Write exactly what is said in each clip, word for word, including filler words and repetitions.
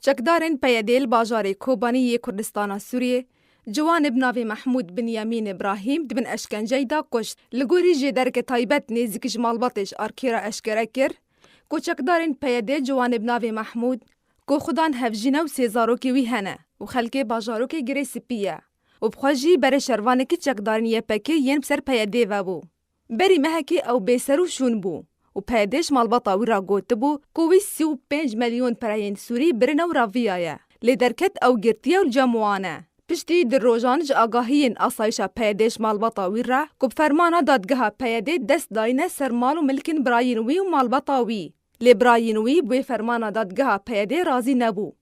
Çekdarên P Y D li bajarê Kobanî yê Kurdistana Sûriyê, ciwanê bi navê Mehmûd Binyamîn Îbrahîm di bin eşkenceyî de kuşt. Li gorî jêdereke taybet nêzîkî ji malbatê ji arkê re eşkere kir ku çekdarên P Y D ciwanê bi navê Mehmûd, ku xudan hevjîn e û sê zarokê wî hene û xelkê bajarokê Girê Spî ye û bi xwe jî berê şervanekî çekdarên Y P G yên bi ser P Y D ve bû. Berî mehekê ew bêser û şûn bû û P Y D ji malbata wî re gotibû ku wî sî û pênc milyon pereyên sûrî birine û reviyaye. Lê derket ew girtiye û li cem wan e. Piştî du rojan ji agahiyên asayişa P Y D ji malbata wî re ku bi fermana dadgeha P Y D dest dayine ser mal û milkên birayên wî û malbata wî. Lê birayên wî bi wê fermana dadgeha P Y D razî nebû.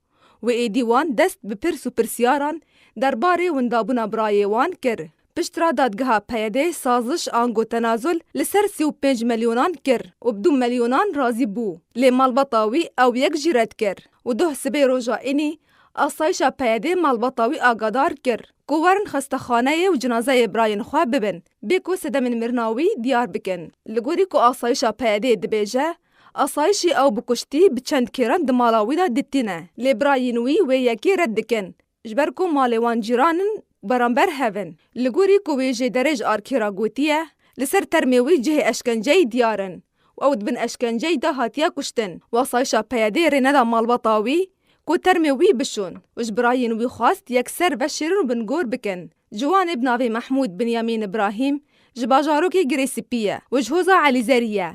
Wê êdî wan dest bi pirs û pirsyaran derbarê windabûna birayê wan kir. Piştre dadgeha P Y D saziş ango tenazul li ser sî û pênc milyonan kir û bi du milyonan razî bû. Lê malbata wî ew yek jî red kir û doh sibê roja înî asayişa P Y D malbata wî agadar kir ku werin xestexaneyê û cinazeyê birayên xwe bibin, bê ku sedemên mirina wî diyar bikin. Li gorî ku asayişa P Y D dibêje, asayişê ew bi kuştî bi çend kêran di mala wî de ditîne. Lê birayên wî wê yekê red dikin, ji ber ku malê wan cîran in, beramber hev in. Li gorî ku wê jêderê ji arkê re gotiye, li ser termê wî cihê eşkenceyî diyar in û ew di bin eşkenceyî de hatiye kuştin. Asayişa P Y D rê neda malbata wî ku termê wî bişon û ji birayên wî xwest yekser veşêrin û bingor bikin. Ciwanê bi navê Mehmûd Binyamîn Îbrahîm ji bajarokê Girê Spî ye û ji hoza Elîzerî ye.